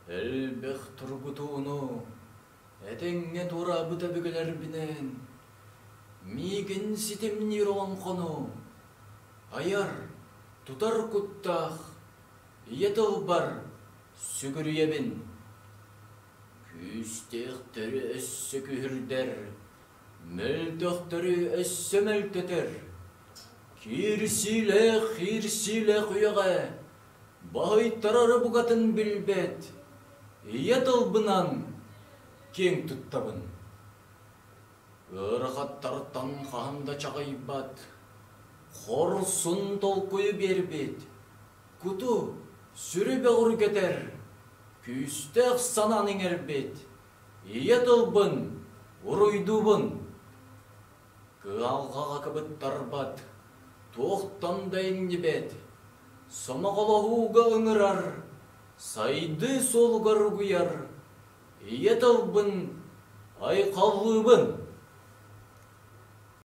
Элбэх тургутууну этэҥҥэ туораабыт өбүгэлэрбинээн миигин ситимниир олоҥхону айар, тутар куттаах ийэ тылбар сүгүрүйэбин. Күүстээхтэри өссө күһүрдэр, мөлтөхтөрү өссө мөлтөтөр. Киирсиилээх киирсиилээх үйэҕэ баһыйтарары букатын билбэт ийэ тылбынан киэҥ туттабын. Ыарахаттартан хаһан да чаҕыйбат, хорсун толкуйу биэрбит, куту, сүрү бөҕөргөтөр, күүстээх санааны иҥэрбит ийэ тылбын уруйдуубун. Кыһалҕаҕа кыбыттарбат, туохтан да иҥнибэт, сомоҕолоһууга ыҥырар, сайдыы суолугар угуйар ийэ тылбын айхаллыыбын.